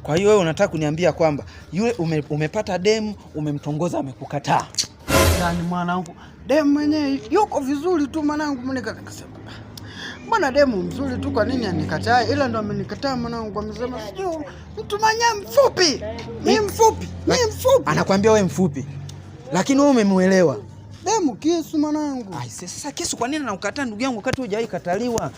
Kwa hiyo wewe unataka kuniambia kwamba yule umepata demu, umemtongoza, amekukataa. Yaani mwanangu, demu mwenyewe yuko vizuri tu mwanangu, mimi nikasema mbona demu mzuri tu, kwa nini anikatae? Ila ndo amenikataa mwanangu, amesema sijui mtu mwenyewe mfupi. Mimi mfupi, mimi mfupi. Anakuambia wewe mfupi. Lakini wewe umemuelewa. Demu kisu mwanangu. Ai, sasa kisu kwa nini anakukataa ndugu yangu wakati hujawahi kataliwa?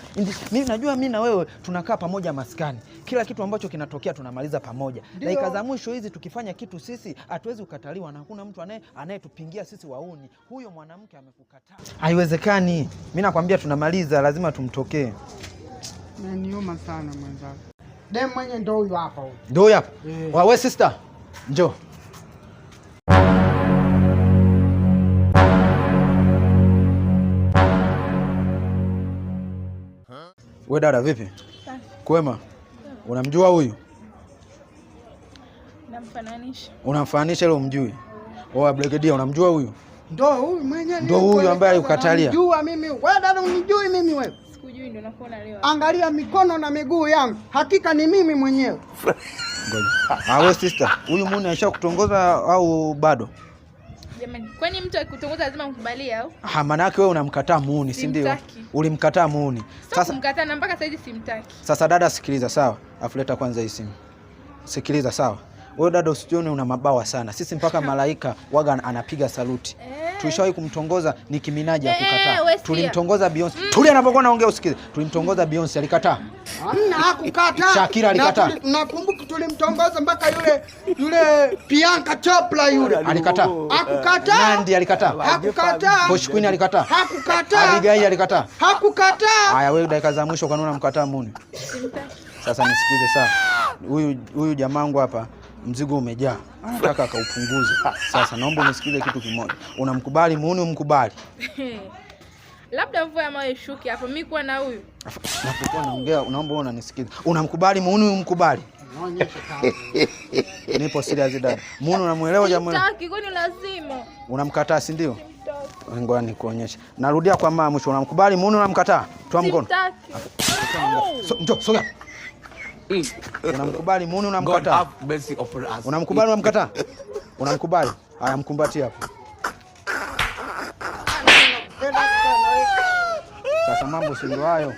Mimi najua mimi na wewe tunakaa pamoja maskani. Kila kitu ambacho kinatokea tunamaliza pamoja. Dakika za mwisho hizi tukifanya kitu sisi hatuwezi kukataliwa na hakuna mtu anayetupingia sisi wauni. Huyo mwanamke amekukataa. Haiwezekani. Mimi nakwambia tunamaliza, lazima tumtokee. Naniuma sana mwenzangu. Demu mwenye ndio huyu hapa huyu. Ndio huyu hapa. Wewe sister, njoo. We dada vipi? Kwema. Unamjua huyu? Namfananisha. Unamfananisha ile umjui? Oa Brigadier unamjua huyu? Ndio huyu mwenyewe. Ndio huyu ambaye alikukatalia. Unamjua mimi. Wewe dada unijui mimi wewe? Sikujui, ndio nakuona leo. Angalia mikono na miguu yangu. Hakika ni mimi mwenyewe. Ngoja. Ah, wewe sister, huyu muone alishakutongoza au bado? Jamani, kwani mtu akikutongoza lazima mkubalie au? Ah, maana yake wewe unamkataa muuni, si ndio? Ulimkataa muuni. Sasa kumkataa na mpaka sasa simtaki. Sasa dada sikiliza, sawa? Afu leta kwanza hii simu. Sikiliza, sawa? Wewe dada usijione una mabawa sana. Sisi mpaka malaika waga anapiga saluti. Tulishawahi kumtongoza Nicki Minaj akukataa. Tulimtongoza Beyonce. Tulia anapokuwa naongea usikize. Tulimtongoza Beyonce alikataa. Hamna, hakukataa. Shakira alikataa. Nakumbuka tulimtongoza mpaka yule Priyanka Chopra yule. Alikataa. Hakukataa. Nandi alikataa. Hakukataa. Posh Queen alikataa. Hakukataa. Abigail alikataa. Hakukataa. Haya wewe dakika za mwisho kwa nini unamkataa Muni? Sasa nisikize sawa. Huyu jamangu hapa mzigo umejaa. Anataka akaupunguze. Sasa naomba unisikize kitu kimoja. Unamkubali Muni umkubali? Labda mvua ya mawe ishuke hapo mimi kuwa na huyu. Napokuwa naongea unaomba wewe unanisikiza. Unamkubali Muni umkubali? Nipo serious dada. Muni unamuelewa jamani? Sitaki, kwani lazima. Unamkataa si ndio? Ngoja nikuonyeshe. Narudia kwa mara mwisho, unamkubali Muni unamkataa? Toa mkono. Sitaki. Njoo, sogea. Unamkubali Muni unamkataa? Unamkubali unamkataa? Unamkubali? Haya mkumbatie hapo. Sasa mambo si ndio hayo.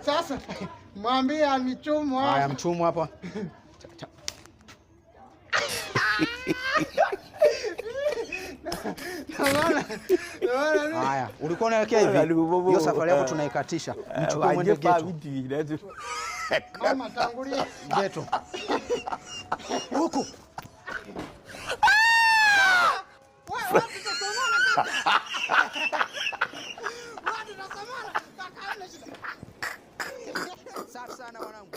Sasa mwambie anichumu hapa. Haya mchumu hapa. Haya, ulikuwa unaelekea hivi. Hiyo safari yako tunaikatisha. Mchukue mwende geto. Mama tangulia. Geto. Huku. Safi sana wanangu.